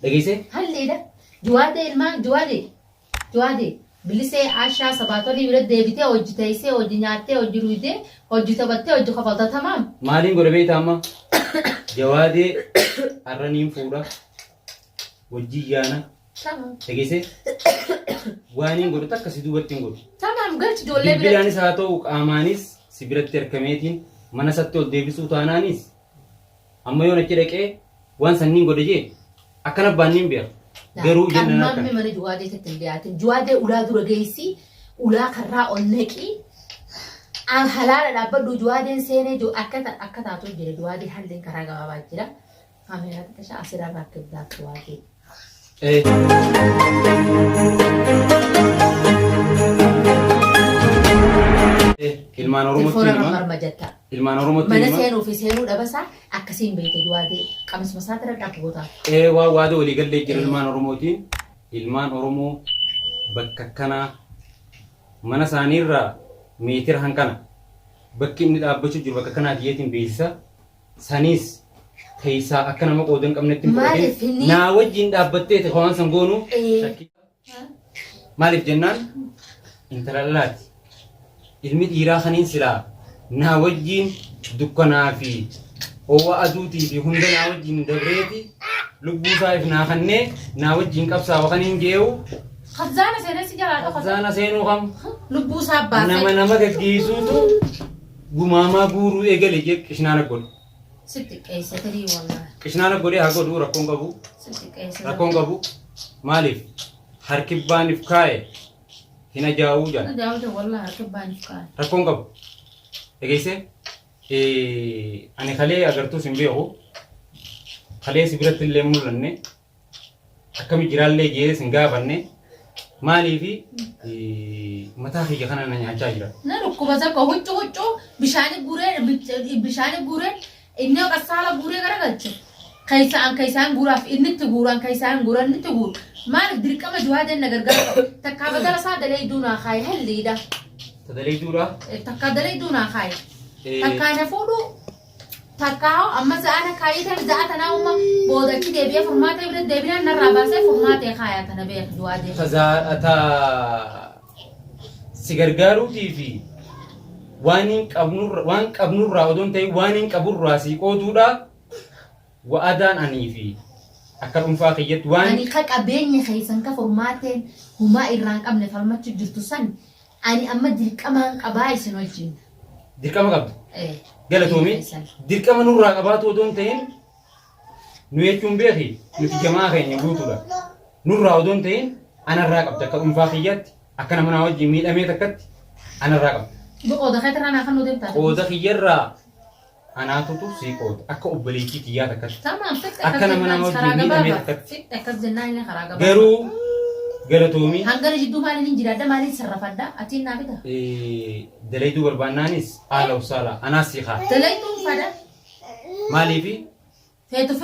Dhageessee? Halleedha. Juwaadee ilmaan juwaadee. Juwaadee. Bilisee Ashaa sabaatolii bira deebitee hojii teessee hojii nyaattee hojii ruydee hojii taphattee hojii kafalta tamaam. Maaliin godha beektaa amma? Jawaadee har'a niin fuudha. Wajjin yaana. Tamaam. Dhageessee? Waaniin godhu takka si duubatti hin godhu. Tamaam galchi ijoollee biratti. Bilbilaanis haa ta'u qaamaanis si biratti argameetiin mana isatti ol deebisuu taanaanis amma yoon achi dhaqee waan sanniin godhe jee akkana baanniin beeka. Garuu jennan Qarmaamni akkana. mana juwaadee itti hin dhiyaatin. Juwaadee ulaa dura geessi, ulaa karraa ol naqi. Halaala dhaabbadhu juwaadeen seenee jiru akka akka taatu jira juwaadee halleen karaa gabaabaa jira. Kaameeraa xiqqashaa asirraa rakkibdaaf juwaadee. Eh. Eh, Ilmaan Oromootti Telefoona hima. marma jetta. Ilmaan Oromootti Mana hima. seenuu fi seenuu dhabasaa akkasiin beekte juwaadee qamisuma isaatira dhabbootaa. Ee waa waada walii gallee jira ilmaan Oromootiin. Ilmaan Oromoo bakka kanaa mana isaaniirraa meetira hanqana bakki inni dhaabbachuu jiru bakka kanaati jeetiin beeksisa. Saniis keessaa akka nama qooda hin qabnetti hin Maaliif fudhatin. inni- Naa wajjin dhaabbatteeti waan san goonu Ee. shakkii. Maaliif jennaan intala dhalaati. Ilmi dhiiraa kaniin silaa naa wajjin dukkanaa fi ho'a aduutii fi hunda naa wajjin dabreeti lubbuu isaa if naa kannee naa wajjin qabsaawa kaniin jee'u Khazzaana seenee si jalaa dhokata. zaana seenuu kam Lubbuu isaa baasee. nama nama gaggeessuutu gumaamaa guuruu eegale jee qishnaana godhe. Sitti qeessa tarii wallaahi. Qishnaana godhee haa godhu rakkoon qabu. Sitti qeessa. Rakkoon qabu maaliif harkibbaan if kaa'e hin ajaa'uu jedha. Daawwita wallaahi harka baaniif kaa'e. Rakkoon qabu. Dhageessee ani kalee agartuus hin beeku. Kalee si biratti illee hin mul'anne. Akkami jiraallee jee sin gaafanne. Maaliifi mataa kiyya kana na nyaachaa jira. Na dhukkuba tokko huccuu huccuu bishaani guuree bishaani guuree inni qassaala guuree garagalche. Keessaan keessaan guuraaf inni itti guuraan keessaan guura inni itti guuru. Maaliif dirqama juwaadeen na gargaaru qaba. Takkaa badala isaa daleeyduu naa kaaye halliidha. Tadaleeyduudha. Takkaa daleeyduu naa kaaye. Takkaa na fuudhu takkaa hoo amma za'a na kaayee tan za'a tanaa umma booda achi deebi'ee furmaatee bira deebinaan narraa baasee furmaatee kaayaa tana beek juwaadee. Ta si gargaaruutii fi waan hin qabnurra waan qabnurraa odoo hin ta'in waan hin qaburraa si qooduudha. Wa'adaan anii fi akka dhuunfaa kiyyatti waan Ani ka qabeenya keessan ka furmaateen humaa irraa hin qabne falmachu jirtu san ani amma dirqamaan qabaa isin wajjin. Dirqama qabda. Eh, Galatoomi. keessan. Dirqama nurraa qabaatu odoo hin ta'in nu jechuun beeki nuti jamaa keenya guutuudha. Nurraa odoo hin ta'in anarraa qabda akka dhuunfaa kiyyaatti akka nama naa wajjin miidhamee takkatti anarraa qabda. Qooda keetirraa naa kennuu deemtaa? Qooda kiyyarraa Anaatutu sii qooda. Akka obboleettii tiyyaa takkatti. Tamaam fixxe Akka akkas nama jennaan nama karaa wajjin miidhamee gabaabaa. takkatti. Fixxe akkas jennaan inni karaa gabaabaa. Garuu galatoomii Hangana jidduu maaliin hin jiraadha maaliin sarrafadha atiin naa bita. dalayduu barbaannaanis haala usaala anaas sii kaa. Dalaytuun fada Maaliifi feetu.